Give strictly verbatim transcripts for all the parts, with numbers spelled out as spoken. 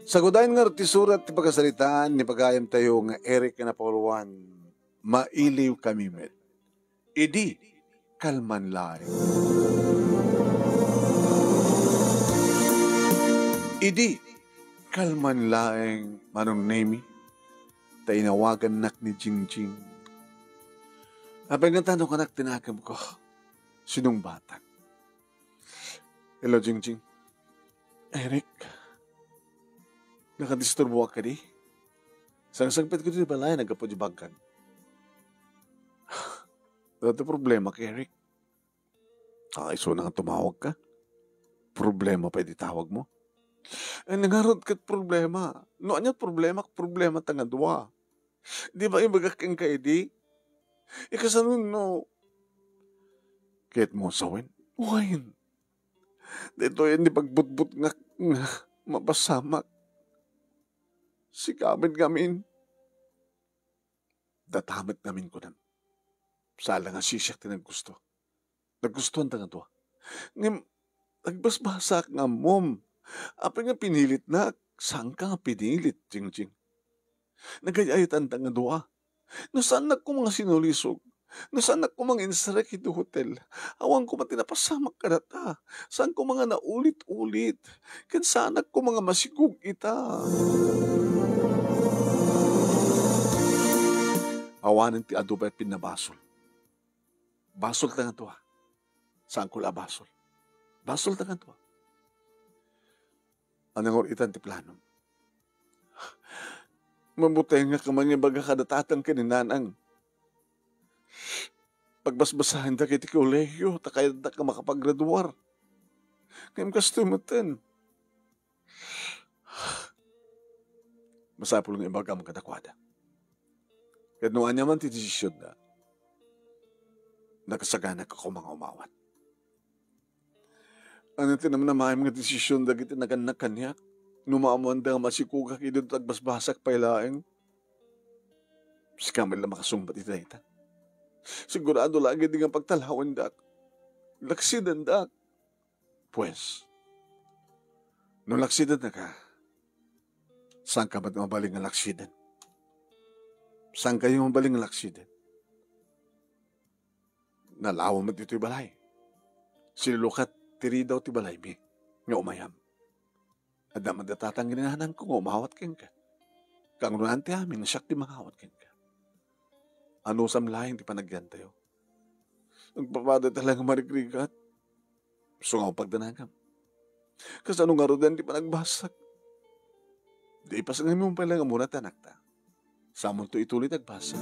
Sagudayen ngarud ti surat ti pakasaritaan ni pagayamtayo nga Eric nga napauluan, mailiwkami met. Idi kalman laeng. Idi kalman laeng, Manong Nemy, ta inawagannak ni Jingjing. Apay ngata no kanak ti nakemko? Sinungbatak. Hello, Jingjing. Eric, nakadisturboak kadi? Sangsangpetko ti balay, naggapu di bangkag. Ano ti problema, Eric? Ah, isu na nga tumawag ka. Problema pay ti tawag mo. Ay, nangarod ket problema. No ania ti problema, problema ta nga dua. Di ba ibagak kenka idi? Ikasano no? Ket mo sawen? Wen. Daytoy ni pagbutbut nga, nga mapasamak. Sika met ngamin. Data met ngamin kunam. Saan la nga siak ti naggusto. Naggustoan ta nga dua. Ngem, nagbasbasak nga ammom. Apay nga pinilitnak? Saanka nga pinilit, Jingjing. Nagay-ayatan ta nga dua. No saannak koma nga sinulisog, no saannak koma nga insarek iti hotel, awan koma ti napasamak kadata. Saan koma nga naulit-ulit, ken saanak koma nga masikog ita. Awanen ti adu pay pinnabasol. Basol ta nga dua. Saanko la a basol. Basol ta nga dua. Ania ngarud itan ti planom? Mabutengak man nga ibaga kada tatang ken ni nanang. Pagbasbasaendak iti kolehiyo, ta kayatdak nga makapagraduar. Ngem kastoy metten. Masapul nga ibagam kadakuada. Ket no ania man ti desisionda, nakasaganak a koma nga umawat. Ania ti namnamaem nga desision dagiti nagannak kaniak? No maammoanda nga masikogak idi agbasbasak pay laeng? Sika met la makasungbat iti dayta. Sigurado la a ketdi nga pagtalawendak. Laksidendak. Pues, no laksidennaka, saanka met mabalin nga laksiden? Saankayo mabalin nga laksiden? Nalawa met ditoy balay. Silulukat ti ridaw ti balaymi nga umayam. Adda met da tatang ken ni nanangko nga umawat kenka. Kangrunaan ti amin nga siak ti mangawat kenka. Anusam laeng ti panagyantayo. Nagpapadata laeng nga marigrigat. Isu nga pagdanagam. Kasano ngaruden ti panagbasag? Di ipasngaymo pay laeng nga umuna ti anakta. Samonto ituloy ti agbasa.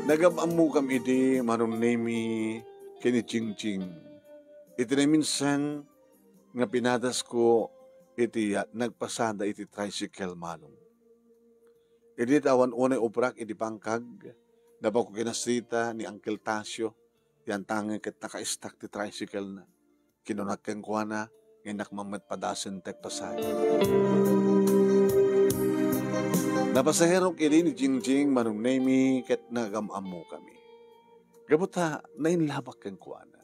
Nagam-ammokam idi, Manong Nemy, ken ni Jingjing. Iti naminsan nga pinadasko iti, ah, nagpasada iti tricycle, Manong. Idi ta awan unay ubrak idi bangkag, napagkukinasita ni Uncle Tasio, yan tangay ket nakaistak ti tricycle-na. Kinunak kenkuana, nga innak man met padasen ti agpasada. Napasaherok idi ni Jingjing, Manong Nemy, ket nagam-ammokami. Gapu ta nainlabak kenkuana.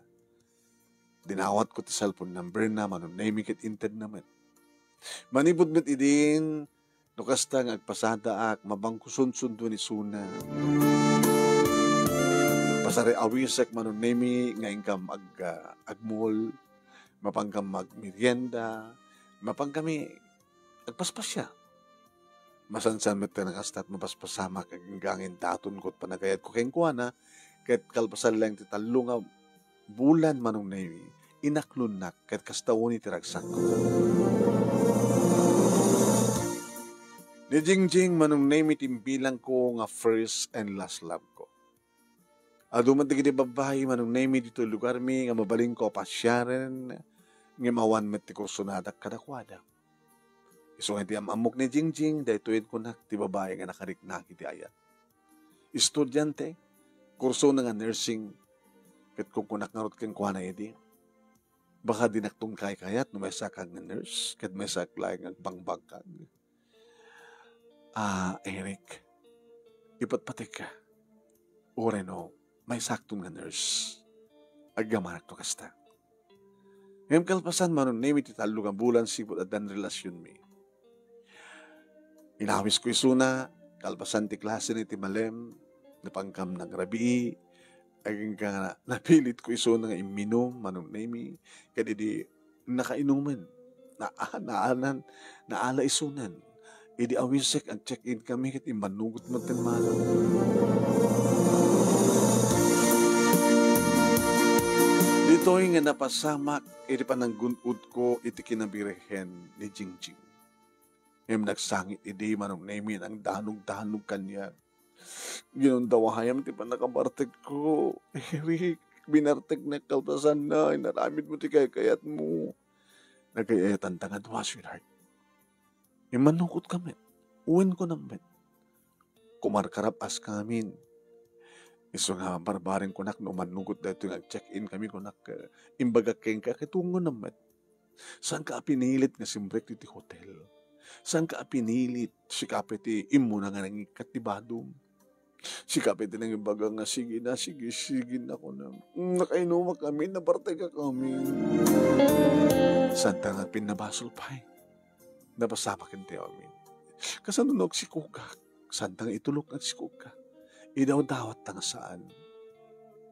Dinawatko ti cellphone number-na, Manong Nemy, ket intedna met. Manipud met idin, no kasta nga agpasadaak, mapangko sunsundo ni Suna. Pasariawisek, Manong Nemy, nga inkam ag-, ah, agmol, mapankam magmerienda, mapankami agpaspasiar. Masansan met nga kasta ti mapaspasamak agingga nga indatonko ti panagayatko kenkuana, ket kalpasan laeng ti tallo nga bulan, Manong Nemy, inaklonnak ket kasta unay ti ragsakko. Ni Jingjing, Manong Nemy, ti imbilangko nga first and last love ko. Adu met dagiti babbai, Manong Nemy, ditoy lugarmi nga mabalinko a pasiaren, ngem awan met ti kursonadak kadakuada. Isu nga iti am-ammok ni Jingjing, daytoy kunak ti babai nga nakariknak iti ayat. Estudiante, kursona nga nursing, ket kunkunak ngarud kenkuana idi, baka dinakton kaykayat no maysaak nga nurse, ket maysaak laeng nga agbangbangkag. Ah, Eric, ipatpatekka. Uray no, maysakton nga nurse. Agyamanak no kasta. Ngem kalpasan, Manong Nemi, ti tallo nga bulan sipud addan relasionmi. Inawisko isuna, kalpasan ti klase iti malem, napankam nangrabii, agingga napilitko isuna nga imminum, Manong Nemi, ket idi nakainumen, na-, naanan, naala isunan. Idi awisek, ag-check-in kami ket immanugot met ti manong. Ditoy nga napasamak iti pananggun-odko iti kinabirhen ni Jingjing. Ngem nagsangit idi, Manong Nemi, nangdanogdanog kaniak. Ginundawayam ti pannakabartekko. Eric, binarteknak kalpasanna, inaramidmo ti kaykayatmo. Nagkayayatanta nga dua, sweetheart. Immanugotka met. Uwenko na met. Kumarkarab-askamin. Isu nga barbareng kunak no manugot daytoy nga ag-check-in kami, kunak, eh, imbagak kenka ket uwenko na met. Saanka a pinilit nga simrek iti hotel. Saanka a pinilit, sika pay ti immuna nga nangikkat ti badom. Sika pay ti nangibaga nga, "Sige na, sige, sige na," kunam. "Mm, nakainumak kami, nabartekak kami." Saanta nga agpinnabasol pay. Napasamak iti amin. Kasano no agsikogak? Saanta nga itulok nga agsikogak? Idawdawatta nga saan.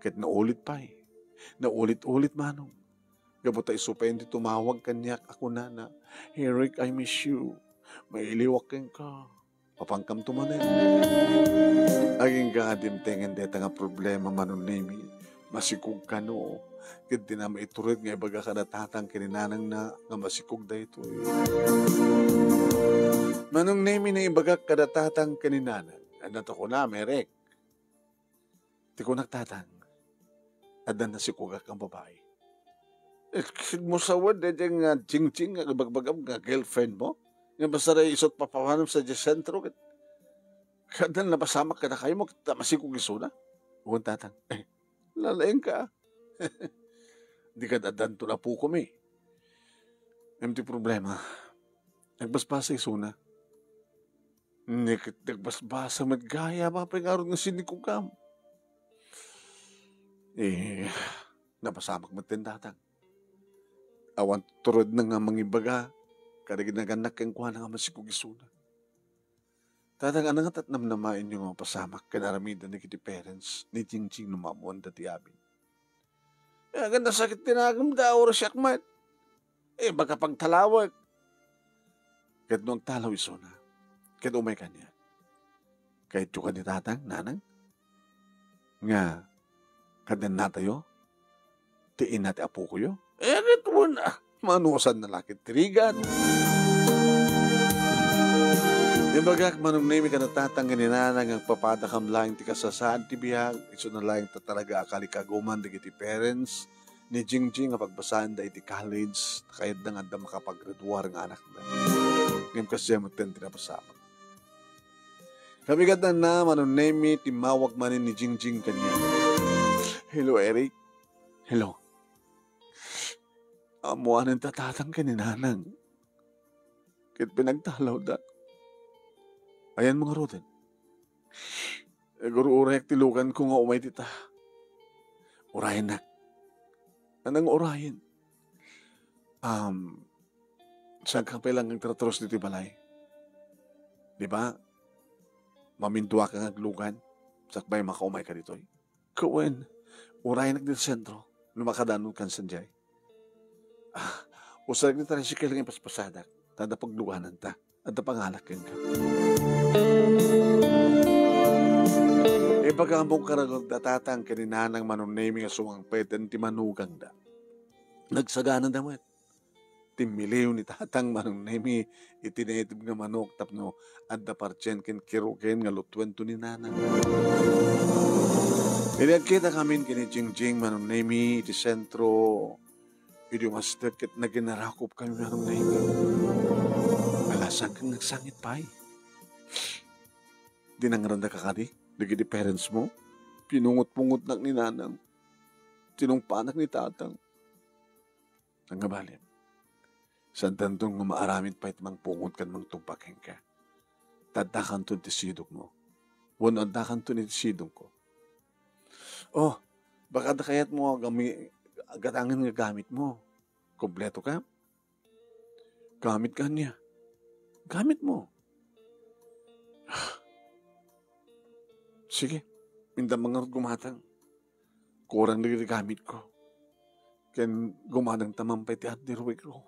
Ket naulit pay. Naulit-ulit, Manong. Gapu ta isu pay ti tumawag kaniak a kunana, "Eric, I miss you. Mailiwak kenka. Papankamto manen." Agingga dimtengen dayta nga problema, Manong Nemi. Masikog kano. Ket dina maitured nga ibaga kada tatang ken ni nanangna nga masikog daytoy. Manong Nemi, naibagak kada tatang ken ni nanang. Adda to kunam, Eric. Ti kunak, tatang, adda nasikogak nga babai. Eh, ket mo sawen, daydiay nga Jingjing nga ibagbagam nga girlfriend mo? Nga basta day isut papamanam sa di sentro, ket, ket adda napasamak kadakayo mo, ket ta masikog isuna? Wen, tatang. Eh, lalaingka. Di kad addan to lapukom, eh. Ngem ti problema, nagbasbasa isuna. Ni ket nagbasbasa met gayam, apay ngarud nga sinikogam? Eh, napasamak met ti tatang. Awan turedna nga mangibaga kadagiti nagannak kenkuana nga masikog isuna. Tatang, ania ngata ti namnamaenyo nga mapasamak ken aramiden dagiti parents ni Jingjing no maammoanda ti amin? Eh, aganda sakit ti nagemda, uray siak met. Eh, baka pagtalawek. Ket no agtalaw isuna, ket umay kaniak. Kayatyo kadi, tatang, nanang? Nga, kadennatayo ti ina ti apokoyo? Eh, ket wen, ah, manusan na laket ti rigat. Ibagak, Manong Nemi, kada tatang ken ni nanang nga agpapadakam laeng ti kasasaan ti biag, isu na laeng ta talaga a kalikaguman dagiti parents ni Jingjing nga pagbasaenda iti college, ta kayatda nga adda makapagraduar nga anakda. Ngem kasdiay metten ti napasamak. Kabigatanna, Manong Nemi, timmawag manen ni Jingjing kaniak. "Hello, Eric." "Hello." "Ammoanen ta tatang ken ni nanang ket pinagtalawda. Ayanmo ngaruden?" "Agur-urayak ti luganko nga umay dita." "Urayennak." "Ania nga urayen?" "Um, saanka pay laeng nga agtratraos ditoy balay? Di ba, maminduaka nga aglugan sakbay makaumayka ditoy?" "Ket wen, urayennak ditoy sentro no makadanonkan sadiay." "Ah, usarek ti tricycle nga ipaspasadak, ta adda paglugananta. Adda pangalak kenka." Ibagamon karagagda, tatang, ken ni nanang, Manong Nemi, nga sumangpeten ti manugangda. Nagsaganada met. Timmiliw ni tatang, Manong Nemi, iti naitib nga manok tapno adda partien ken kiruken nga lutuen to ni nanang. Idi agkitakamin ken ni Jingjing, Manong Nemi, iti sentro, idi umastek ket naginarakop kami, Manong Nemi. Alasan ken nagsangit pay. Dinangrandaka kadi dagiti parents mo? Pinungot-pungotnak ni nanang. Tinungpanak ni tatang. Nangabalin, saantanto nga maaramid pay ti mangpungot ken mangtungpa kenka. Ta addakanto iti sidongmo. Wenno addakanto iti sidongko. Oh, baka adda kayatmo a gami-, gatangen nga gamitmo. Kompleto ka? Gamit ka ania? Gamit mo. Sige, indam nga ngarud gumatang. Kurang dagiti gamit ko. Ken gumadang ta man pay ti underwear ko.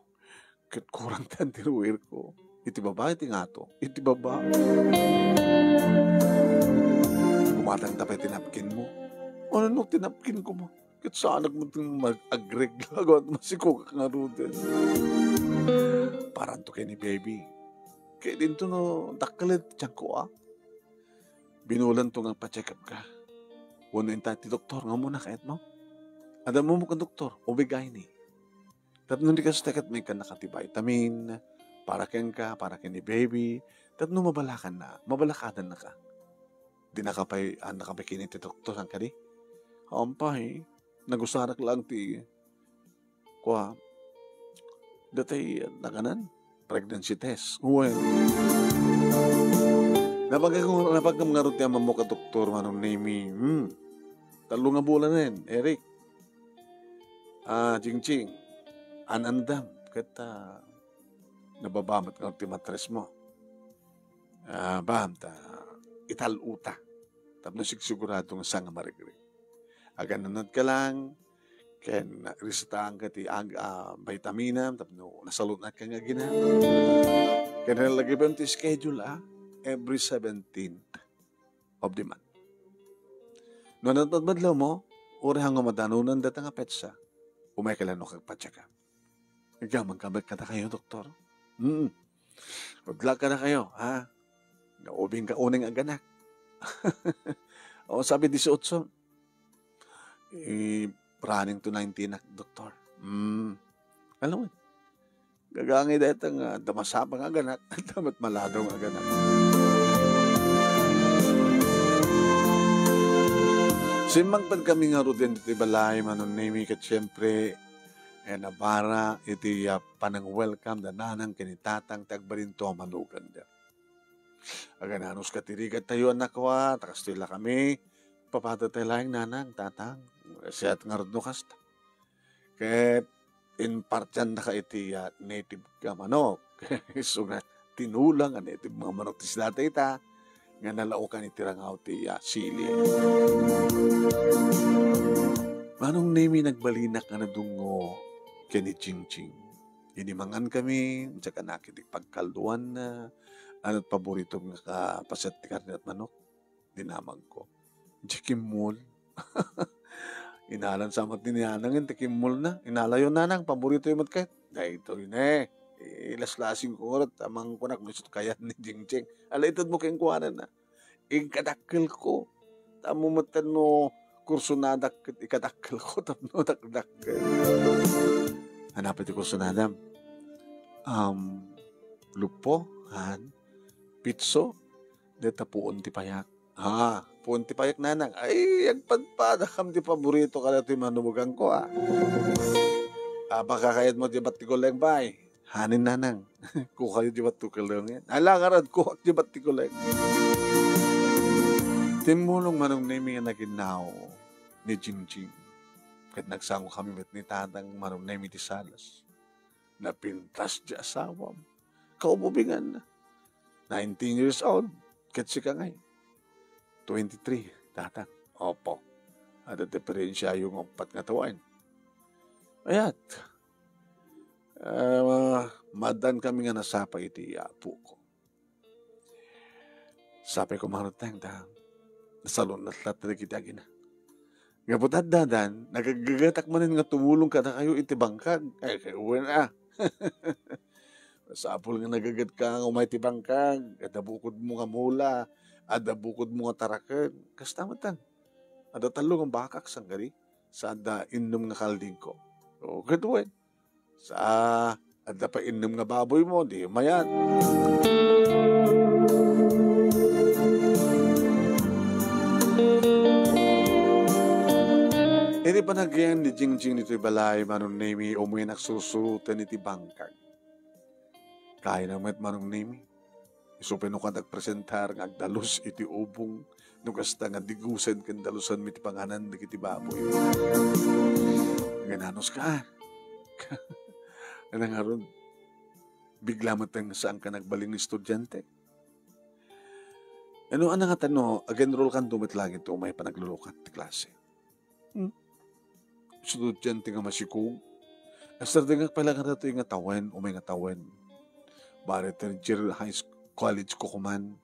Ket kurang ti underwear ko. Iti baba, iti ngato. Iti baba. Gumadang ta pay ti napkin mo. Ano no ti napkin ko mo? Ket saanak mo ti mag-agregla. Awan masikog ka ngaruden. Paranto ken ni baby. Ket dinto no dakkel ti tiyan ko, a. Binulanto nga pa-check up ka. Wenno inta ti doktor nga umuna kayatmo? Adda mo ken doktor, O B G Y N. Tapno di kasta ket maikkan ka ti vitamin, para kenka, para ken ni baby, tapno mabalakan na, mabalakadan na ka. Di na ka pay, ah, nakapikini ti doktor, saan kadi? Ampay, nagusarak lang ti Kua, datay, nakanan, pregnancy test. Wen. Napag-, napagam ngarud ti amammo ka doktor, Manong Nemi. Hmm. Tallo nga bulanen, Eric. Ah, Jingching. An-andam. Ket, ah, nababa met ngarud ti matres mo. Ah, bam, ta, ital-uta. Tapno sigsigurado nga saan nga marigrig. Agananad ka lang, ken resetaanka ti ag-, ah, vitamina, tapno nasalun-at ka nga agina. Ken lagipem ti schedule, ah, every seventeenth of the month. No, natmadmadlaw mo, uray nga madanunan data nga petsa, umay ka lang no kagpa-check up. Agyaman ka met kadakayo, doktor? Hmm. Good luck kadakayo, ha? Naubing ka unay nga aganak. O, sabi, dieciocho. Eh, running to nineteen, nak, doktor. Hmm. Alam mo, gagangay dayta nga, ah, damasapa nga aganak, damat maladaw nga aganak. Simmangpet kami ngaruden ditoy balay, Manong Nemi, ket siempre, eh, nabara iti, ah, panang-welcome da nanang ken ni tatang ti agbalinto a manuganda. Agananos ka ti rigat tayo, anak ko, a, ta kastoy la kami. Papadatayo laeng, nanang, tatang. Siak ngarud no kasta. Ket impartian da ka iti, ah, native nga manok. Isu nga tinula nga native nga manok ti sida dayta, nga nalaokan iti rangaw ti, ah, sili. Manong Nemi, nagbalinak nga nadungngo ken ni Jingching. Idi mangan kami, diak anak iti pagkalduanna, ano ti paboritom nga ka-, paset ti karne ket manok? Dinamagko. Diay kimmol. Inalan sa met ni nanang ti kimmolna. Inalayo, nanang, paborito met ket. Daytoy ne. Ilaslasing ko ngarud, ta mangan kunak, no isu ti kayat ni Jingching. Ala, ited mo kenkuana. Inkadakkel ko. Tammo met no kursonadak ket ikadakkel ko tapno dakdakkel. Hanap ti kursonadam. Um, luppo, han, pitso, deta puon ti payak. Ha, puon ti payak, nanang. Ay, agpadpadakam ti paborito kada ti manubogan ko, a. A, pakakayat mo ti battikuleng, bay. Hanin, nanang. Kukayo ti battikuleng. Ala, ngarud, kuak ti battikuleng. Timmulong Manong Nemi nga naginnaw ni Jingching. Ket nagsango kami met ni tatang, Manong Nemi, ti salas. Napintas ti asawam. Kaububingan. Nineteen years old. Ket sika ngay? Twenty-three, tatang. Opo. Adda diferensiayo nga uppat nga tawen. Ayat. Ah, maaddaan kami nga nasapa iti apoko. Sapay ko, Manong Nemi, ta nasalun-at latta dagiti agina. Gapu ta addadan, nagaggagetak manen nga tumulong kadakayo iti bangkag. Ay, kay wen a. Masapul nga nagagetka nga umay ti bangkag. Adda bukodmo nga mula, adda bukodmo nga taraken. Kasta met, adda tallo nga bakak, saan kadi? Sa adda innom nga kaldingko. O, ket wen. Sa adda pay innem nga baboymo, di mayat. Idi panagyan ni Jingjing ditoy balay, Manong Nemi, umuynak sursuroten iti bangkag. Kayatna met, Manong Nemi. Isu pay no kayat agpresentar nga agdalus iti ubong, no kasta nga digusen ken dalusanmi ti panganan dagiti baboy. Agananos ka. Ano ngarud, bigla met nga saanka nagbalin nga estudiante? Ano, ano nga tano, ag-enroll kanto met laeng iti umay panaglulukat ti klase? Hmm? Estudiante nga masikog? Estardengak pay laeng datoy nga tawen, umay nga tawen. Bale, third year high school, college ko kuman.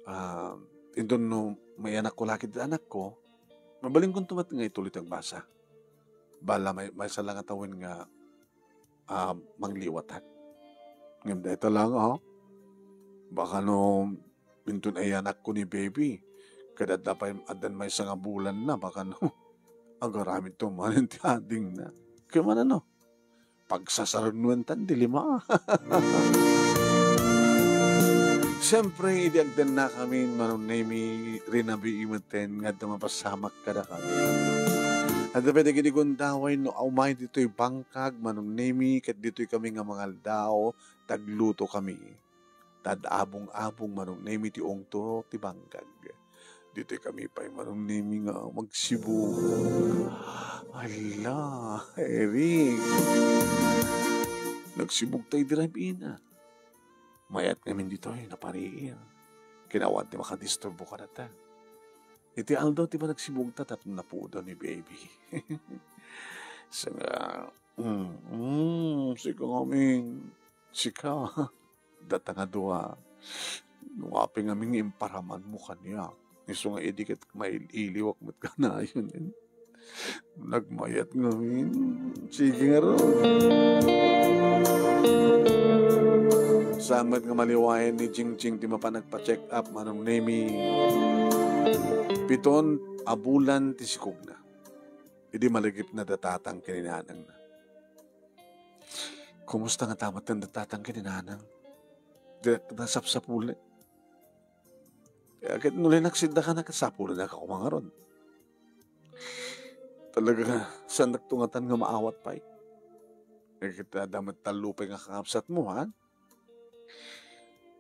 Ah, inton no, mayanakko la ket ti anakko, mabalinkonto met nga ituloy ti agbasa. Bala may, maysa la nga tawen nga, ah, mangliwatan. Ngem dayta laeng, ah, baka no, inton ayanakko ni baby, ket adda pay, addan maysa nga bulanna, baka no, agaramidto manen ti adingna. Ket man ano, pagsasarnuentan ti lima. Siempre, idi agdennakami, Manong Nemi, rinabii metten nga adda mapasamak kadakami. Adda pay dagiti gundaway no umay ditoy bangkag, Manong Nemi, ket ditoy kami nga mangaldaw, taglutokami. Ta ad-abong-abong, Manong Nemi, ti ungto ti bangkag. Ditoy kami pay, Manong Nemi, nga magsibug. Ala, Eric. Nagsibugta idi rabiina. Mayat ngamin ditoy, napariir. Ket awan ti makadisturbo kadata. Iti aldaw ti panagsibugta tapno napudaw ni baby. Sika, mm, mm, sika ngamin. Sika. Data nga dua, no apay ngamin nga imparamanmo kaniak, isu nga idi ket mail-iliwak met kanayon. Nagmayat ngamin. Sige ngarud. Saan met nga maliwayan ni Jingjing ti mapan nagpa-check up, Manong Nemi. Piton a bulan ti sikogna. Idi malagipna da tatang ken ni nanangna. Kumusta ngata met ti tatang ken ni nanang? Di nasapsapulen. Kaya ket no linaksidda ka, nakasapulenka koma ngarud. Talaga, saannak tungatan nga maawat pay. Kaya ket adda met tallo pay nga kakabsatmo, ha?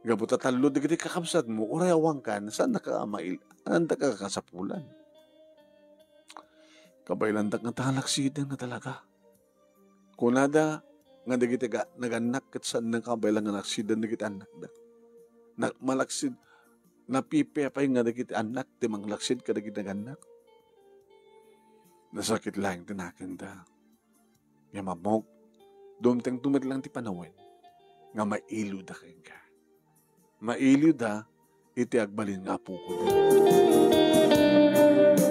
Gapu ta tallo dagiti kakabsatmo, uray awankan, saannaka a mail-, saannaka a kasapulan. Kabaylandak nga talaksiden nga talaga. Kunada nga dagiti ga-, nagannak ket saanna kabaylan nga naksidan dagiti annakda. Na-, malaksid, napipiapay nga dagiti annak ti manglaksid kadagiti nagannak. Nasakit laeng ti nakemda. Ngem ammok, dumtengto met laeng ti panawen nga mailuda kenka. Mailuda iti agbalin nga apokoda.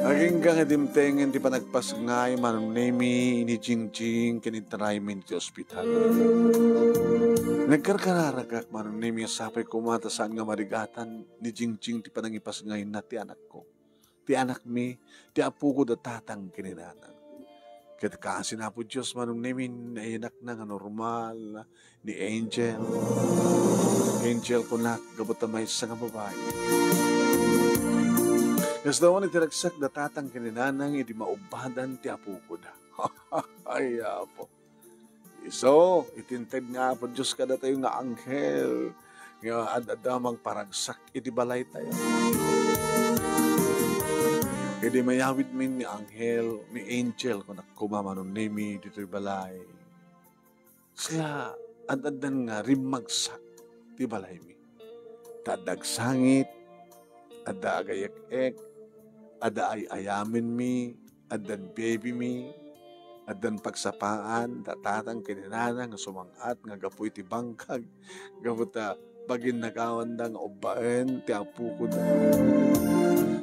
Agingga nga dimtengen ti panagpasngay, Manong Nemi, ni Jingjing ken intaraymi iti ospital. Nagkarkararagak, Manong Nemi, a sapay koma ta saan nga marigatan ni Jingjing ti panangipasngayna ti anakko. Ti anakmi, ti apoko da tatang ken ni nanang. Ket kaasi ni Apo Dios, Manong Nemi, nainakna nga normal ni Angel. Angel kunak, gapu ta maysa nga babai. Kasdaawan iti ragsak da tatang ken ni nanang idi maubbadan ti apoko da. Ay, Apo. Isu, iti inted ni Apo Dios kadatayo nga anghel nga ad-adda mangparagsak iti balaytayo. Idi mayawidmi ni anghel, ni angel, kunak koma, Manong Nemi, ditoy balay. Sila, ad-addan nga rimmagsak ti balaymi. Ta adda agsangit, adda agayek-ek, adda ay-ayamenmi, addan babymi, addan pagsapaan, da tatang ken ni nanang nga sumang-at nga gapu iti bangkag, gapu ta paginnagawanda nga ubbaen ti apokoda.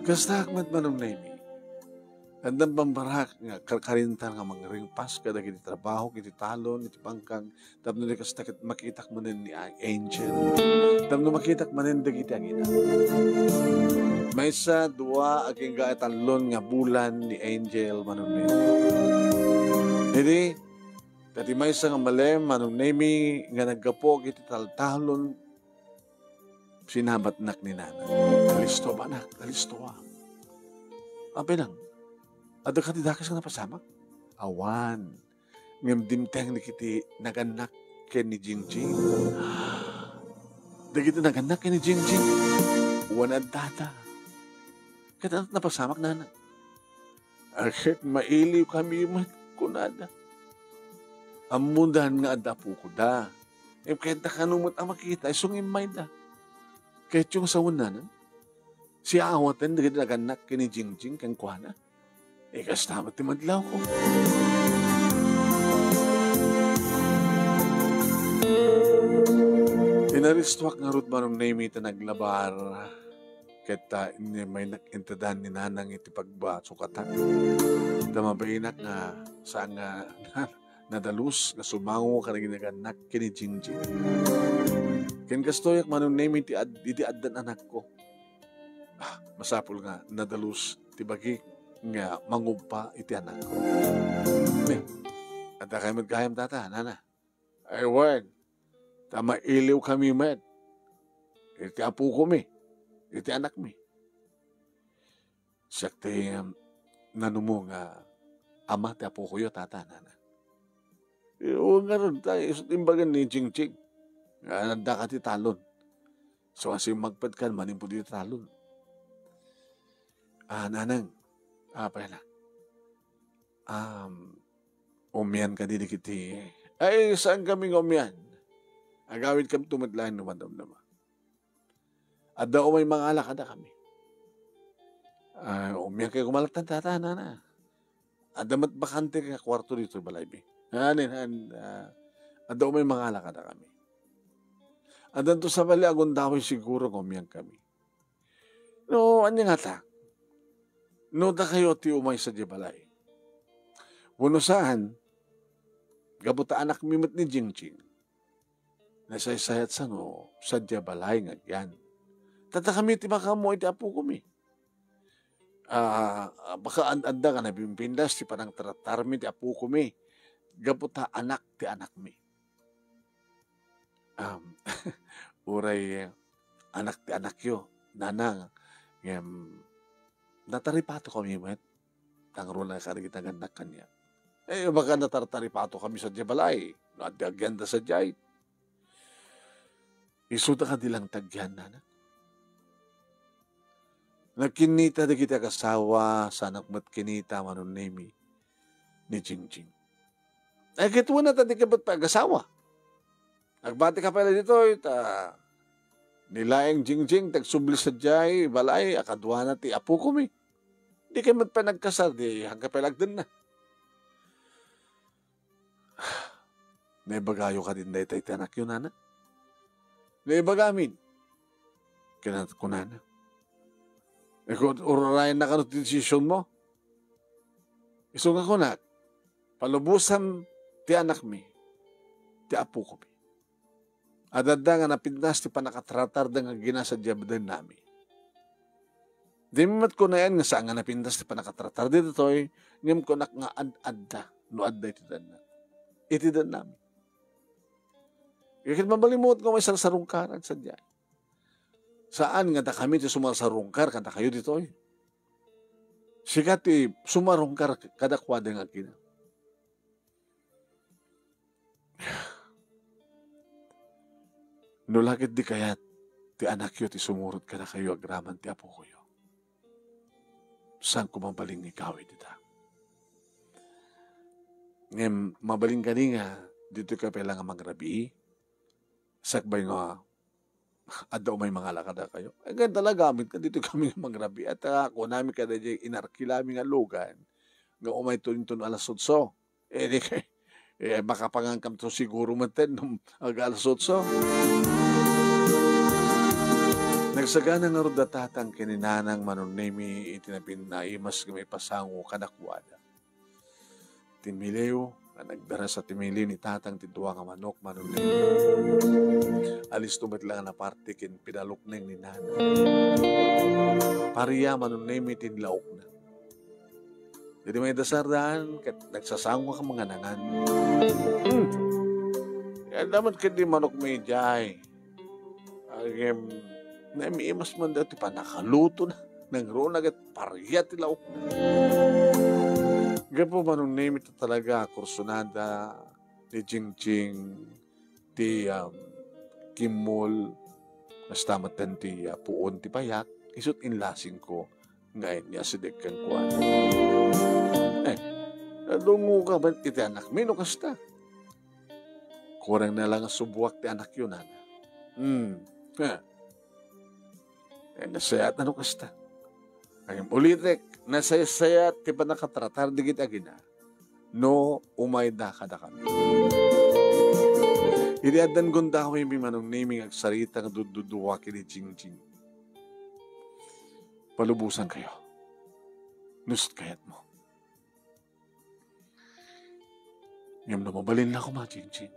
Kasta met, Manong Nemi. Addan bambarak nga karkarintan nga mangringpas kadagiti trabaho iti talon iti bangkag, tapno di kasta ket makitak manen ni a-, angel. Tapno makitak manen dagiti agina. Maysa, dua, agingga a tallon nga bulan ni angel, Manong Nemi. Idi, dati maysa nga malem, Manong Nemi, nga naggapu iti taltalon, sinabatnak ni nanang. Alisto, anak, alisto. Apay lang, adda ka ti dakes nga napasamak? Awan. Ngem dimteng dagiti nagannak ken ni Jingjing. Dagiti nagannak ken ni Jingjing, wen addada. Ket napasamak, nanang. Ket mailiwkami met, kunada. Ammoda nga adda apokoda. Ngem kayatda kano met a makita, isu nga immayda. Kayatyo nga sawen, nanang? Siaawaten dagiti nagannak ken ni Jingjing kenkuana. Ikasta met ti madlawko. Inaristuak ngarud, Manong Nemi, ta naglabar. Ket, ah, inimmaynak intedan ni Nanang iti pagbasukatan. Ta mabainak nga saan nga nadalus nga sumango kadagiti nagannak ken ni Jingjing. Ken kastoyak, Manong Nemi, iti ad-, iti addan anakko. Ah, masapul nga nadalus ti bagik nga mangubpa iti anakko. Ne, adda kay met gayam, tata, nana? Ay, wen, ta mailiwkami met iti apokomi, iti anakmi. Siak ti, um, nanumo nga ama ti apokoyo, tata, nana. Wen ngarud, ta, isu ti imbaga ni Jingjing nga adda ka ti talon. So, nga simmagpetkan, manimpod iti talon. Ah, nanang, apay la? Um, umian kadi dagiti, ay, saan kami nga umian? Agawidkami met laeng no madamdama. Adda umay mangala kadakami. Ah, umian kayo kumalatan, tata, nana. Adda met bakante nga kuarto ditoy balaymi. Anin, an, ah, adda umay mangala kadakami. Addanto sabali, agundaway siguro nga umian kami. No, ania ngata? No, dakayo ti umay sadiay balay. Wenno saan, gapu ta anakmi met ni Jingjing. Nasaysayat sano sadiay balay nga agyan. Ta dakami ti makaammo iti apokomi. Ah, baka an-, adda nga napimpindas ti panangtartarmi ti apokomi gapu ta anak ti anakmi. Um, uray anak ti anakyo, nanang, ngem nataripatokami met. Nangruna kadagiti nagannak kaniak. Eh, baka natartaripatokami sadiay balay, no adda agyanda sadiay. Isuda kadi lang ti agyan, nana? Nagkinnita dagiti agasawa, saanak met kinita, Manong Nemi, ni Jingjing. Ay, ket wen, ta dika met pay agasawa. Agbati ka pay la ditoy, ta ni laeng Jingjing ti agsubli sadiay balay a kaduana ti apokomi. Dika met pay nagkasar, di haanka pay la agdenna. Naibagayo kadin daytoy ti anakyo, nana? Naibagamin. Kinat-, kunana. Iku, urarayenna kano ti desisionmo? Isu nga kunak, palubosan ti anakmi, ti apokomi. Adda nga napintas ti pannakatratarda nga agina sadiay badennami. Dimi met kunaen nga saan nga napintas ti pannakatratar ditoy, ngem kunak nga ad-adda no adda iti danna. Iti dannami. Ket mabalin met nga umay sarsarungkaran sadiay. Saan nga dakami ti sumarsarungkar kadakayo ditoy. Sika ti sumarungkar kadakuada nga agina. No la ket di kayat ti anakyo ti sumurot kadakayo agraman ti apokoyo, saanko mabalin nga igawid ita. Ngem mabalin kadi nga ditoy ka pay la nga mangrabii, sakbay nga adda umay mangala kadakayo. Eh, ken talaga, amin kaditoy kami nga mangrabii. At, ah, kunami kadagidiay inarkilami nga lugan nga umayto inton alas otso. Eh, di kay, eh, makapangankam to siguro met no ag-alas otso. Nagsagana ngarud da tatang ken ni nanang Manong Nemi iti napinaimas nga maipasango kadakuada. Tinmiliw, nga nagdara sa tinmiliw ni tatang ti dua nga manok, Manong Nemi. Alisto met la nga naparti ken pinalukneng ni nanang. Paria, Manong Nemi, ti inlaokna. Idi maidasardan, ket nagsasango ka manganangan. Hmm. Kaya daman ket di manok mi jay. Agem, naimiimas man dati panakalutona. Nangruna ket paria ti laok. Gapu Manong Nemi ta talaga, kursunada ni Jingjing ti, um, kimmol, kasta met ti, uh, puon ti payak, isut' inlasingko nga ni asideg kenkuana. Eh, nadungoka met iti anakmi no kasta? Kurang na lang a subuak ti anakyo, nana. Hmm. Ha. Eh, nasayaat no kasta. Ngem ulitek, nasayaat ti pannakatratar dagiti agina no umayda kadakami. Idi addan gundawaymi, Manong Nemi, nga agsarita nga dudduduak ken ni Jingjing. Palubosankayo. Nusut kayatmo. Ngem no mabalinna koma, Jingjing,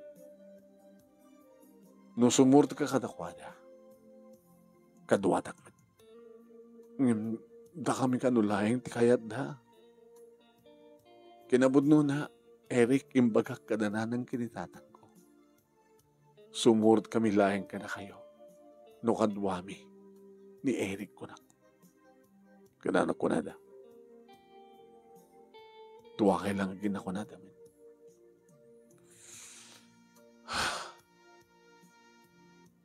no sumurotka kadakuada, kaduatak met. Ngem dakami kano laeng ti kayatda. Kinapudnona, Eric, imbagak kada nanang ken ni tatangko. Sumurotkami laeng kadakayo no kaduami ni Eric, kunak. Kunana, kunada. Duakay lang a kinakunada, men.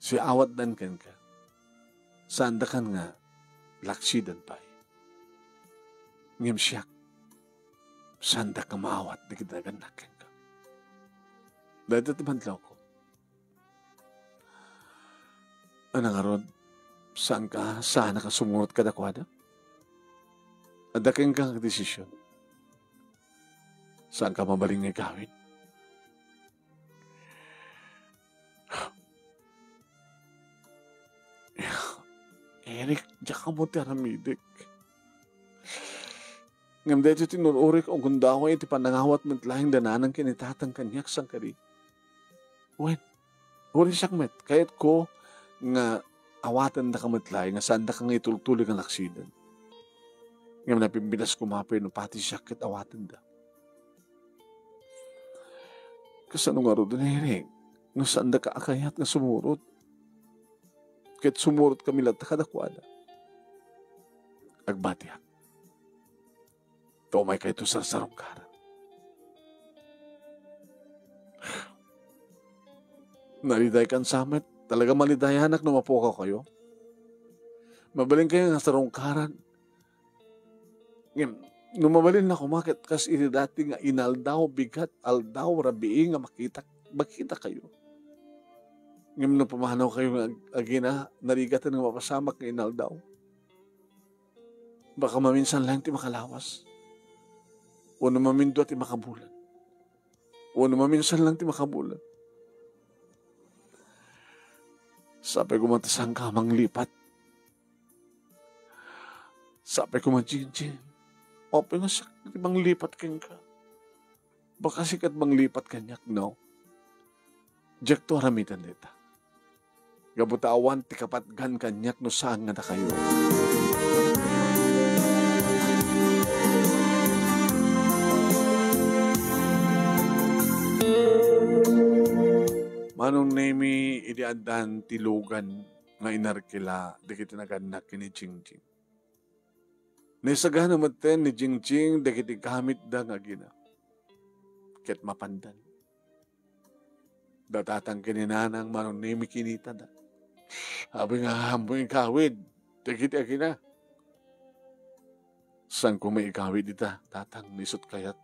Siawatdan kenka. Saandakan nga laksidan pay. Ngem siak, saandak nga maawat dagiti nagannak kenka. Dayta ti madlawko. Ania ngarud, saanka, saanka sumurot kadakuada? Adda kenka nga desisyon. Saanka mabalin nga igawid? Eric, diak ammo ti aramidek. Ngem daytoy ti nur-urik, gundaway iti panangawat met laeng da nanang ken ni tatang kaniak sangkadi. Wen, uri siak met, kayatko nga awatendaka met laeng nga saandaka nga itultuloy nga laksiden. Ngem napimpitas koma pay no pati siak ket awatenda. Kasano ngarud, Eric, no saandaka a kayat nga sumurot? Ket sumurotkami latta kadakuada. Agbatiak. Ta umaykayto sarsarungkaran. Nalidaykan sa met. Talaga malidayanak no mapukawkayo. Mabalinkayo nga sarungkaran. Ngem, no mabalinna koma ket kas iti dati nga inaldaw, bigat, aldaw, rabii nga makitak-, makitakayo. Ngem no pumanawkayo nga ag-, agina, narigaten nga mapasamak nga inaldaw. Baka maminsan lang ti makalawas. Wenno mamindua ti makabulan. Wenno maminsan lang ti makabulan. Sapay koma ta saanka manglipat. Sapay koma, Jingjing. Apay nga siak ti manglipat kenka? Baka sika ti manglipat kaniak, no? Diakto aramiden dayta. Gapu ta awan ti kapatgan kaniak no saan nga dakayo. Manong Nemi, idi addan ti lugan nga inarkila dagiti nagannak ken ni Jingjing. Naisagana metten ni Jingjing dagiti gamitda nga agina. Ket mapandan. Da tatang ken ni nanang, Manong Nemi, kinitada. Apay nga ammom igawid dagiti agina? Saanko met igawid ita, tatang, no isut kayat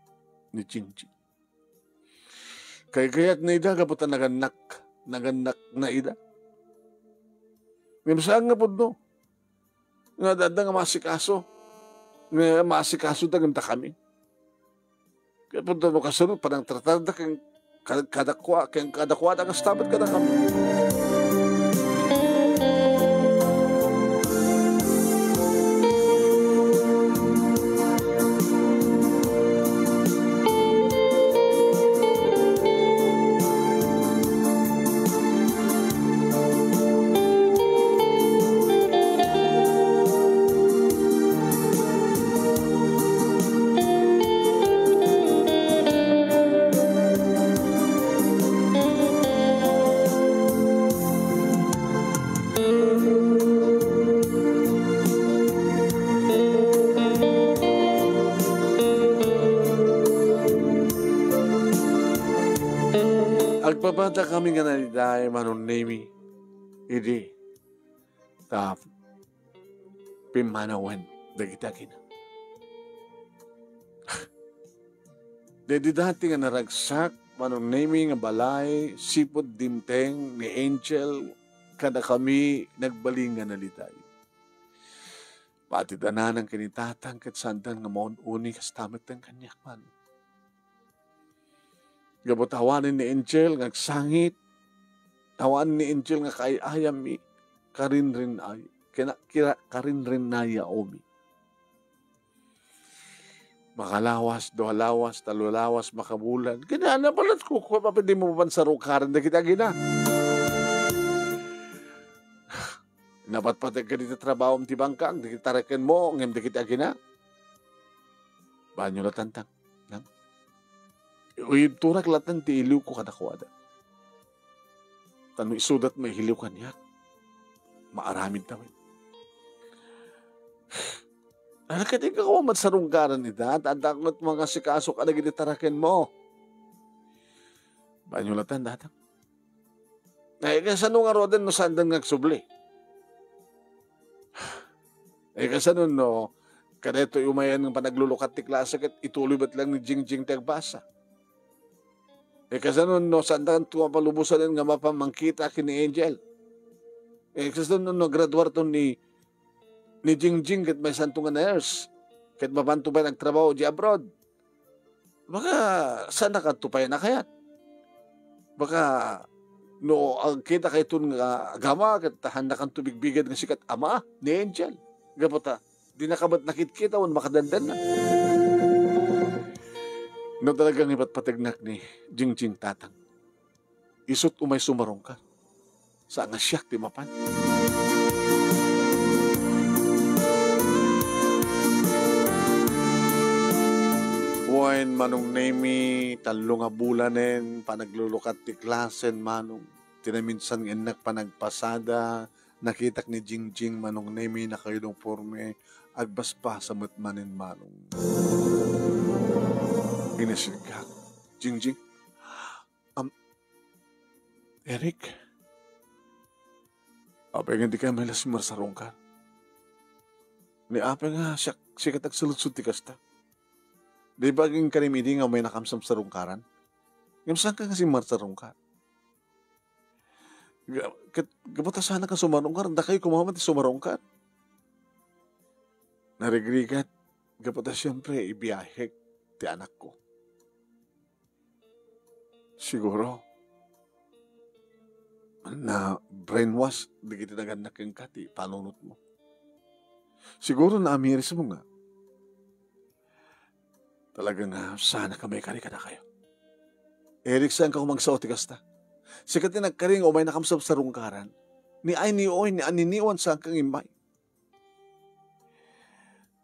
ni Jingjing. Kaykayatna ida gapu ta nagannak, nagannakna ida. Ngem saan nga pudno nga adda nga maasikaso, nga maasikasoda ngem dakami. Kaya pudno no kasano panangtratarda ken kad-, kadakua-, ken kadakuada, kasta met kadakami. Agpabadakami nga naliday, Manong Nemi, idi ta pimmanawen dagiti agina. Daydi dati nga naragsak, Manong Nemi nga balay, sipud dimteng ni Angel, kadakami nagbalingan a liday. Pati dananang ken ni Tatang ket saandan nga maun-uni kasta met kaniak man. Gapu ta awanen ni Angel nga agsangit, awanen ni Angel nga kaay-ayammi, karinrin-ay-, kina-, kira-, karinrinayaomi. Makalawas, dua lawas, tallo lawas, makabulan. Kinana palat ko, kung mapapili mo pansarungkaran dagiti agina. Napatpateg ka dita trabahom ti bangkang, dagiti tarakenmo, ngem dagiti agina. Banyo la tantang, nang? Uyudtorak latta ti iliwko kadakuada. Ta no isudat mailiw kaniak, maaramid ta met. Ano ka, di ka ko magsarungkaran ita? Tanda ko nga mga sikaso ka dagiti tarakenmo. Banyo la tantang. Ay, kasano nga roden no saandan nga agsubli? Ay, kasano no, kadaytoy umayan nga panaglulukat ti klase ket ituloy met lang ni Jingjing ti agbasa? Ay, kasano no saandan nga mapalubosan nga mapamangkita ken ni Angel? Ay, kasano no graduar to ni, ni Jingjing ket maysanto nga nurse? Ket mapanto pay nagtrabaho di abroad? Baka saan na kanto pay nakayat? Baka no agkita kayton nga agama, ket hanna kanto bigbigad nga sikat ama ni Angel. Gapu ta, di na ka met nakitkita wenno makadandanna. No talagang ipatpategnak ni Jingjing, tatang, isut' umay sumarungkar. Sa nga siak ti mapan. Wen, Manong Nemi, tallo nga bulanen, panaglulukat ti klasen, Manong. Ti naminsan nga innak panagpasada, nakitak ni Jingjing, Manong Nemi, naka-uniforme, agbasbasa met manen, Manong. Inasirgak. Jingjing, Am, Eric, apay nga dika met la marsarungkar? Ni apay nga siak, sika ti agsaludsod ti kasta? Di ba agingganim idi nga umaynakam sapsarungkaran? Ngem saanka nga simmarsarungkar? Ga-, ket, gapu ta saanka sumarungkar, dakayo koma met ti sumarungkar. Narigrigat, gapu ta siempre, ibiahek ti anakko. Siguro, na-brainwash dagiti nagannak kenka ti panunotmo. Siguro, naamirismo nga talaga nga saanka maikari kadakayo. Eric, saanka koma agsao ti kasta. Sika ti nagkari nga umaynakam sapsarungkaran. Ni ay ni oy, ni aniniwan, saanka nga immay.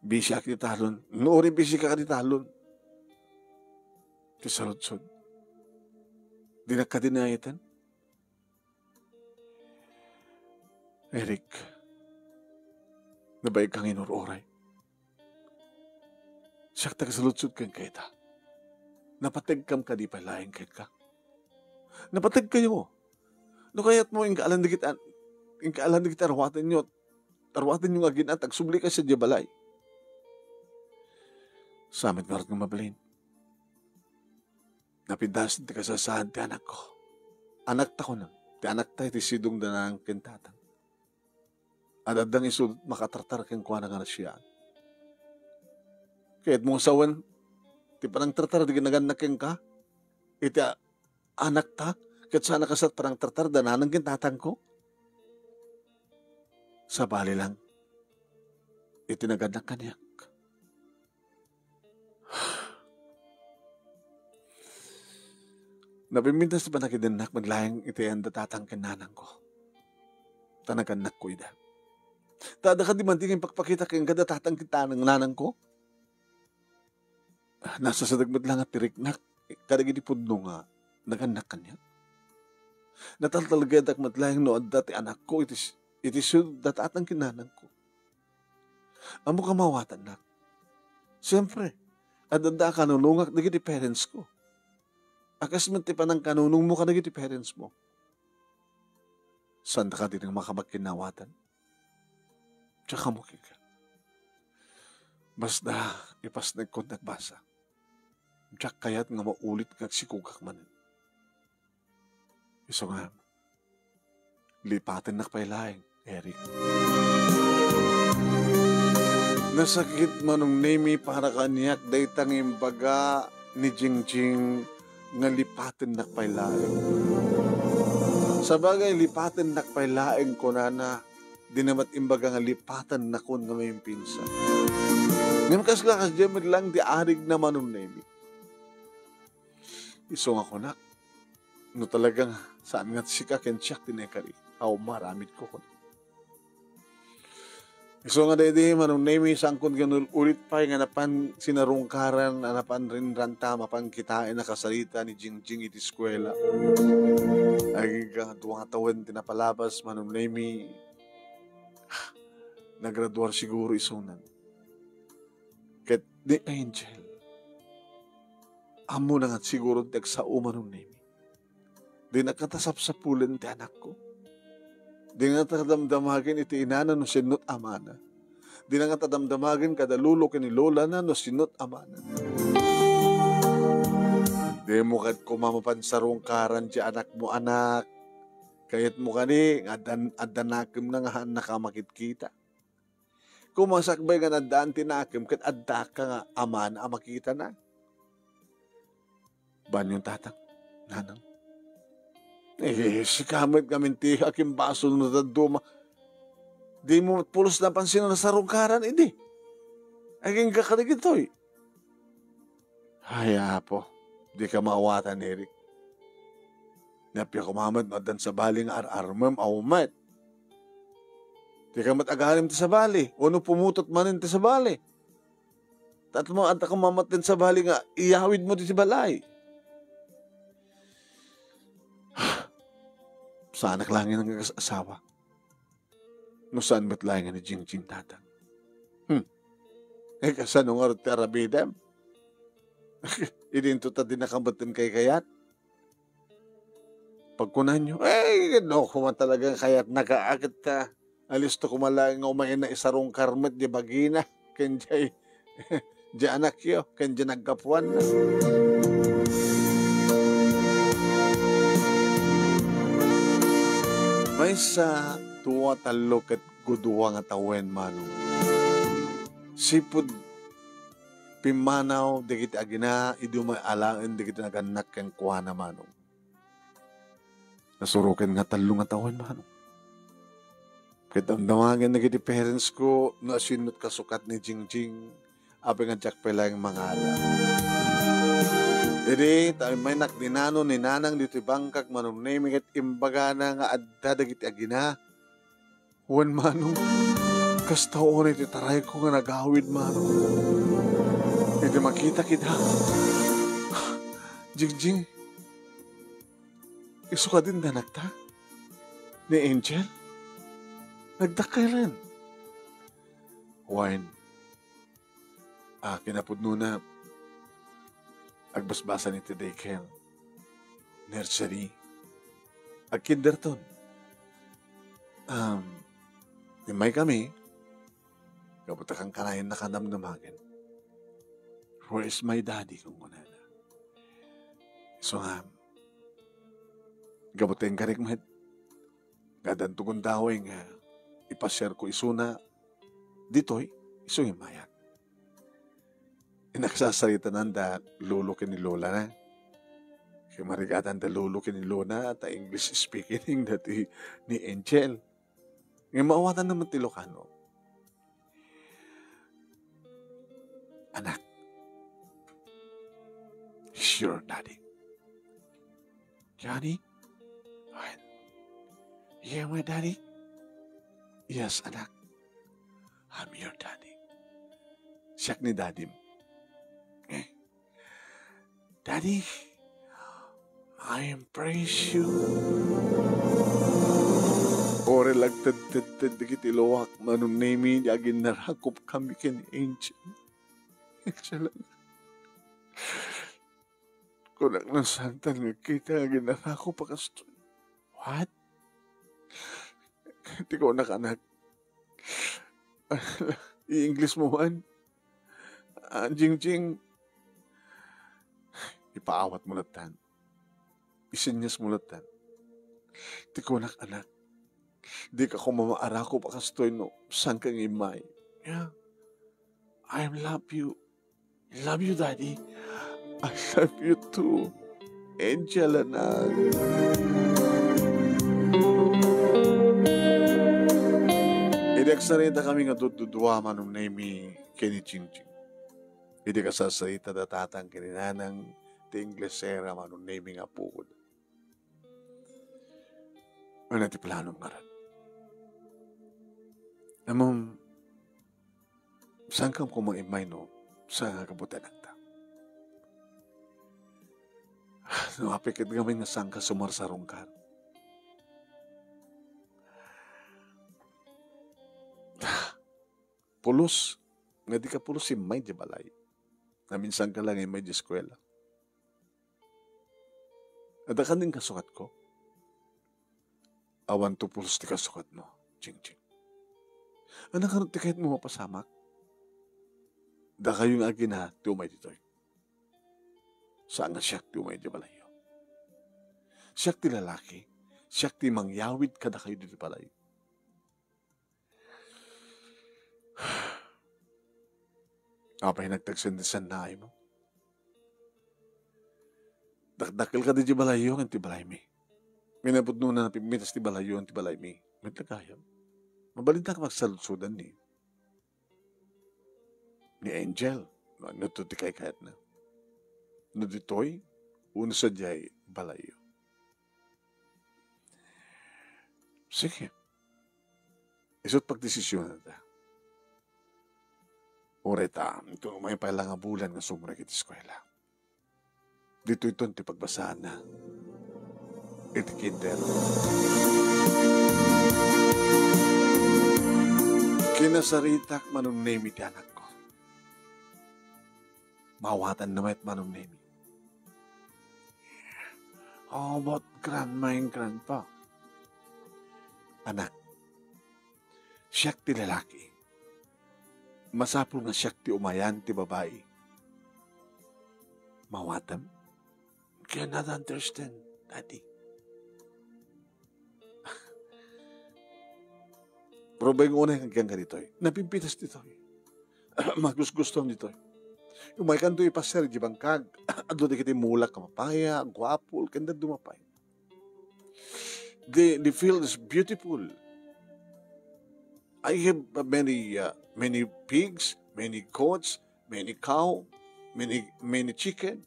Bisiak ti talon. No, uri bisika kadi talon. Ti saludsod. Dinak kadi naayatan. Eric, nabaigka nga inur-uray. Siak ti agsaludsod kenka ita. Napategkam kadi pay laeng kenka? Napategkayo. No kayatmo, inkaalan dagiti an-, inkaalan dagiti arwatenyo, arwatenyo nga agina, agsublika sadiay balay. Sa met ngarud nga mabalin. Napintas ti kasasaan ti anakko. Anakta, kunam, ti anakta iti sidongda nang ken tatang. Ad-adda nga isu makatartar kenkuana nga nasiaen. Kayatmo nga sawen ti panangtartar dagiti nagannak kenka iti a-, anakta, ket saan a kasta ti panangtartar da nanang ken tatangko? Sabali lang iti nagannak kaniak. Napimpintas ti panakidennak met laeng iti ayan da tatang ken nanangko. Ta nagannakko ida. Ta adda kadi man ti nga impakpakita kenka da tatang ken nanang-, nanangko? Nasasadeg met laeng ti riknak kadagiti pudno nga nagannak kaniak. Nataltalgedak met laeng no adda ti anakko iti s-, iti sidongda tatang ken nanangko. Ammok a maawatannak. Siempre, ad-adda a kanunongak dagiti parents ko. A kas met ti panangkanunongmo kadagiti parents mo. Saanda kadi nga makapagkinnawatan? Diak ammo kenka. Basta, ipasnekon ti agbasa. Diak kayat nga maulit nga agsikogak manen. Isu nga, lipatennak pay laeng, Eric. Nasakit, Manong Nemi, para kaniak dayta nga imbaga ni Jingjing nga lipatennak pay laeng. Sabagay, lipatennak pay laeng, kunana, dina met imbaga nga lipatennakon nga maimpinsan. Ngem kasla kasdiay met laeng ti arigna, Manong Nemi. Isu nga kunak, no talaga nga saan nga sika ken siak ti naikari, aw, maaramidko, kunak. Isu nga daydi, Manong Nemi, saankon nga inul-ulit pay nga napan sinarungkaran a napan rinranta, mapan kitaen a kasarita ni Jingjing iti eskuela. Agingga nga dua nga tawen ti napalabas, Manong Nemi, nagraduar siguro isunan. Ket ni Angel, ammona nga siguro ti agsao, Manong Nemi. Dina ngata sapsapulen ti anakko. Dina ngata damdamagen iti inana no sinno ti amana. Dina ngata damdamagen kada lolo ken ni lolana no sinno ti amana. Dimo kadi koma mapan sarungkaran ti anakmo, anak. Kayatmo kadi nga addan-, adda nakemna nga haannaka a makitkita. Koma sakbay nga addaan ti nakem ket addaka nga amana a makitana. Banyon, tatang, nanang. Eh, sika met ngamin ti akimbasol no dadduma. Dimo met pulos napansin a nasarungkaran idi. Agingga kadagitoy. Ay, Apo, dika maawatan, Eric. Ni appiak koma met no addan sabali nga ar-armem, aw met. Dika met agalim ti sabali, wenno pumutot manen ti sabali. Tapno adda koma met ti sabali nga iyawidmo ti balay. Saanak laeng nga agas-asawa. No saan met laeng ni Jingjing, tatang. Hmm. Eh, kasano ngarud ti arabidem? Idinto ta dinaka met kaykayat? Pagkunanyo, eh, no, koma talaga kayatnaka, ket, ah, alisto koma laeng nga umayna isarungkar met di bagina, ken jay, jay anakyo, ken jay naggapuanna. Maysa, dua, tallo, ket gudua nga tawen, Manong. Sipud pimmanaw dagiti agina, idi umay alaen dagiti nagannak kenkuana, Manong. Nasuroken nga tallo nga tawen, Manong. Ket damdamagen dagiti parents ko no asino ti kasukat ni Jingjing, apay nga diak pay laeng mangala. Idi, ta immaynak ni nano ni nanang ditoy bangkak, Manong Nemi, ket imbagana nga adda dagiti agina. Wen, Manong, kasta unay ti tarayko nga nagawid, Manong. Idi makitak ida, Jingjing, isu kadin danakta? Ni Angel? Nagdakkel. Wen, a, kinapudnona, agbasbasan iti daycare, nursery, agkinderton. Um, immaykami, gapu ta kankanayon a damdamagen. "Where is my daddy?" kunkunana. Isu nga, gapu ta inkarik met, nga addanto gundaway nga ipasiarko isuna, ditoy, isu immayak. Inagsasaritanan da lolo ken ni lolana. Ket marigatan da lolo ken ni lolana, ta English speaking dati ni Angel. Ngem maawatan na met ti Ilocano. "Anak, he's your daddy." "Daddy? What? You're my daddy?" "Yes, anak. I'm your daddy. Siak ni dadim." Eh, "Daddy, I embrace you." Uray la agtedtedted dagiti luak, Manong Nemi, nga aginnarakop kami ken Angel. Angel, kunak, nasaantan nga agkita nga aginnarakop a kastoy. What? Ti kunak, anak. I-English mo man. Ah, Jingjing, ipaawat mo lattan. Isenyas mo lattan. Ti kunak, anak, dika koma maarakup a kastoy no saanka nga immay. Yeah. I love you. Love you, Daddy. I love you too. Angel, anak. Idi agsaritak kami nga dududua, Manong Nemi ken ni Jingjing. Idi kasasaritada tatang ken ni nanang ti Inglesera, Manong Nemi, nga apokod. Ania ti planom ngarud? Ammom, saanka koma immay no saan nga gapu ti anakta? No apay ket ngamin nga saanka sumarsarungkar? Pulos, nga dika pulos immay di balay. Naminsanka lang immay di eskuela. Adda kadi kasukatko? Awan to pulos ti kasukatmo, Jingjing. Ania ngarud ti kayatmo mapasamak? Dakayo nga agina ti umay ditoy. Saan nga siak ti umay di balayyo. Siak ti lalaki, siak ti mangyawid kadakayo ditoy balay. Apay nagtagsen ti sannaaymo? Dakdakkel kadi ti balayyo ken ti balaymi. Mayat napudno a napimpitas ti balayyo ken ti balaymi. Met la gayam. Mabalindak a pagsaludsodan ni, ni Angel. No, no to ti kaykayatna. No ditoy, wenno sadiay balayyo. Sige. Isu't pagdesisionanta. Uray ta, inton umay pay la nga bulan nga sumrek iti eskuela. Ditoyton ti pagbasaanna iti kinder. Kinasaritak, Manong Nemi, ti anakko. Mawatanna met, Manong Nemi. How about grandma and grandpa? Anak, siak ti lalaki. Masapul nga siak ti umayan ti babai. Mawatam? Cannot understand, Daddy. Probay nga unay nga agyanka ditoy. Napimpitas ditoy. Magusgustom ditoy. Umaykanto ipasiar iti bangkag. Adu dagiti mulak a papaya, guapol, ken dadduma pay. The, the field is beautiful. I have many, uh, many pigs, many goats, many cow, many, many chicken.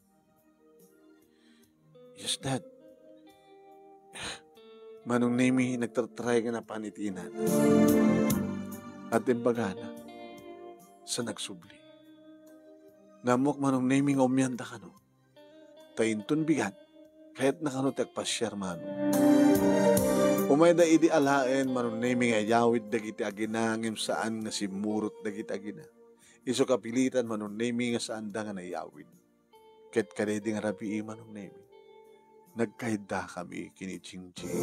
Yes, Dad. Manong Nemi, nagtartray nga napan iti inana. At imbagana, sa nagsubli. Naammuak, Manong Nemi, nga umianda kano. Ta inton bigat, kayatna kano ti agpasiar, Manong. Umayda idi alaen, Manong Nemi, nga iyawid dagiti agina ngem saan nga simmurot dagiti agina. Isu kapilitan, Manong Nemi, nga saanda nga naiyawid. Ket kadaydi nga rabii, Manong Nemi, nagkaiddakami ken ni Jingjing.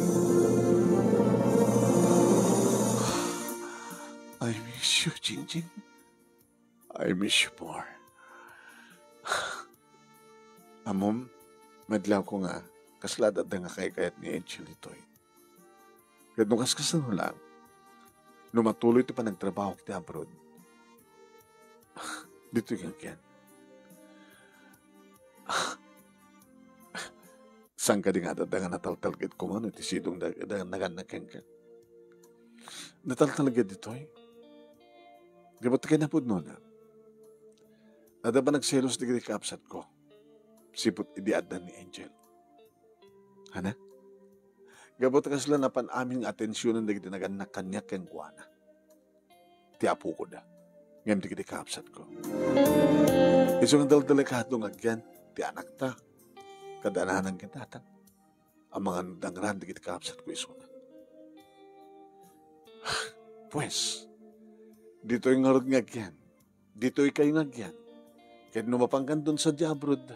I miss you, Jingjing. I miss you more. Ammom, madlawko nga kasla adda nga kaykayat ni Angel ditoy. Ket no kaskasano lang, no matuloy ti panagtrabaho iti abroad, ditoy nga agyan. Saan kadi nga adda nga nataltalged koma no ti sidong da, da, nagannak kenka? Nataltalged ditoy. Di ba ti kinapudnona? Adda panagselos dagiti kaabsatko. Siput idi adda ni Angel. Hana? Gapu ta kasla napan amin nga atensionen dagiti nagannak kaniak kenkuana. Ti apokoda. Ngem dagiti kaabsatko. Isu nga daldelikado nga agyan ti anakta. Kada nanang ken tatang. Amangan dangraan dagiti kaabsatko isuna. Pues, ditoy ngarud nga agyan. Ditoy kayo nga agyan. Ket no mapankanton sadiay abroad,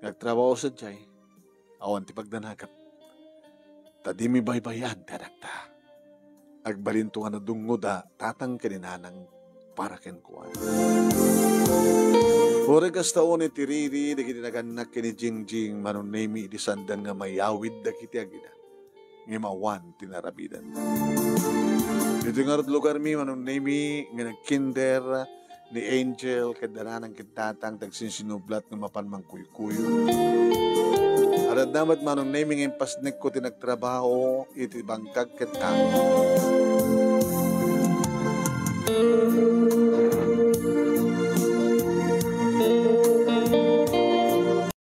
nga agtrabaho sadiay, awan ti pagdanagak. Ta dimi baybay-an ti anakta. Agbalinto nga nadungngoda tatang ken ni nanang para kenkuana. Uray kasta unay ti riri dagiti nagannak ken ni Jingjing, Manong Nemi, idi saanda nga mayawid dagiti agina. ngem awan ti naramidenda. Ditoy ngarud lugarmi, manunnaymi nga nagkinder ni Angel ken Danang ken Tatang ti agsinsinublat nga mapan mankuykuyo. Adda met manunnaymi nga impasnekko ti nagtrabaho iti bangkag ket amo.